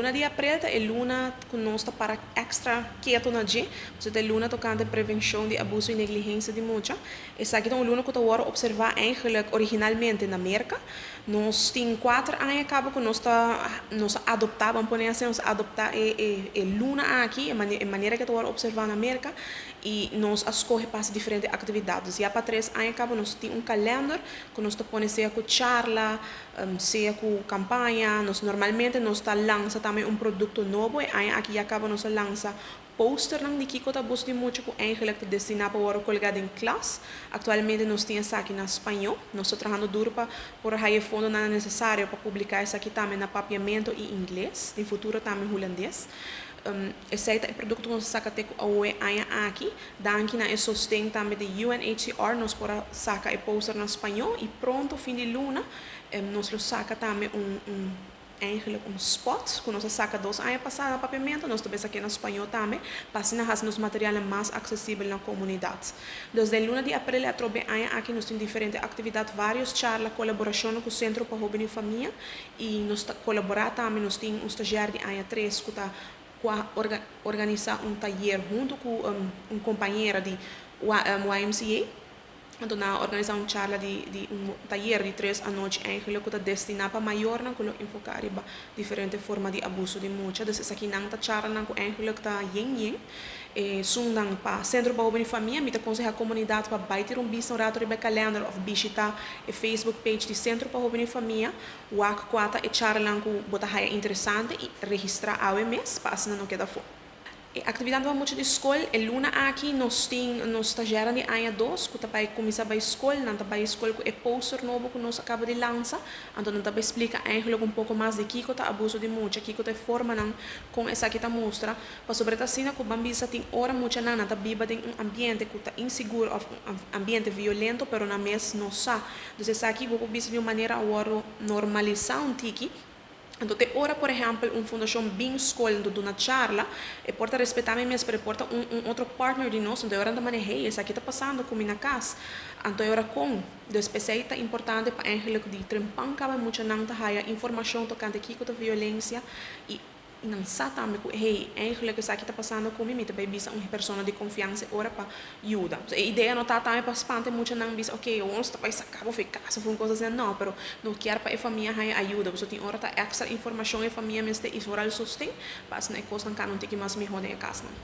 Luna di april ta e luna ku nos ta para extra ketu na dje, pasobra ta e luna tokante prevenshon di abuso i negligensia di mucha. Esaki ta un luna ku ta wòrdu opservá eigenlijk originalmente na Merka. Nos tin 4 aña kaba ku nos a adoptá, ban pone asina, nos a adoptá e luna aki, e manera ku ta wòrdu opservá na Merka, i nos a skohe pa diferente aktividat. Dus ya pa 3 aña kaba nos tin un kalender ku nos ta pone sea ku charla, sea ku kampaña. Nos normalmente nos ta lansa tambe un produkto nobo. E aña aki ya kaba nos a lansa posternan di kiko ta abuso di mucha, ku eigenlijk ta destiná pa wòrdu kolgá den klas. Aktualmente nos tin esaki na spañó. Nos ta trahando duru pa por haya fondo nesesario pa publiká esaki tambe na papiamentu i ingles, den futuro tambe hulandes. Esei ta e produkto ku nos a saka te ku e aña aki. Danki na e sosten tambe di UNHCR, nos por saka e poster na spañó i pronto, fin di luna, nos lo saka tambe un eigenlijk un spot ku nos a saka 2 aña pasá na papiamentu, nos tambe saka na spañó tambe, pa asina hasi nos material mas aksesibel na komunidat. Dus den luna di aprel atrobe aña aki nos tin diferente aktividat, varios charla, kolaborashon ku Sentro pa Hóben i Famia i nos ta kolaborá tambe, nos tin un stagiair di aña 3 ku ta organisá un tayer huntu ku un kompañera di YMCA. Anto nan a organisá un charla di un tayer di 3 anochi eigenlijk ku ta destiná pa mayornan, ku lo enfoká riba diferente forma di abuso di mucha. Dus esakinan ta charlanan ku eigenlijk ta yen yen. Esunnan pa Sentro pa Hóben i Famia, mi ta konsehá komunidat pa bai tira un bista un ratu riba kalender òf bishitá e Facebook page di Sentro pa Hóben i Famia. Wak kua ta e charlanan ku bo ta haya interesante i registrá awe mes pa asina no keda afó. E aktividat pa mucha di skol, e luna aki nos tin nos stagiair di aña 2 ku ta bai kuminsá bai skol, nan ta bai skol ku e poster nobo ku nos a kaba di lansa. Anto nan ta bai splika eigenlijk un poko mas di kiko ta abuso di mucha, kiko ta e formanan kon esaki ta mustra. Pasobra ta asina ku ban bisa tin ora muchanan nan ta biba den un ambiente ku ta inseguro òf un ambiente violento, pero nan mes no sa. Dus esaki bo por bisa di un manera awor normalisá un tiki. Anto te ora, por ehèmpel, un fundashon bin skol anto duna charla, e por ta respetá mi mes, pero e por ta un otro partner di nos, anto e ora nan ta manera: "Hey, esaki ta pasando ku mi na kas." Anto e ora kon. Dus p'esei ta importante pa eigenlijk di trempan kaba muchanan ta haya informashon tokante kiko ta violensia i nan sa tambe ku, hey, eigenlijk esaki ta pasando ku mi, mi ta bai bisa un persona di konfiansa ora pa yuda. E idea no ta tambe pa spanta muchanan, bisa: "Ok, nos ta bai saka bo for kas," òf un kos asina, no, pero nos ke pa e famia haya ayudo. So tin ora ta extra informashon e famia mester i vooral sosten, pa asina e kosnan kana un tiki mas mihó den e kasnan.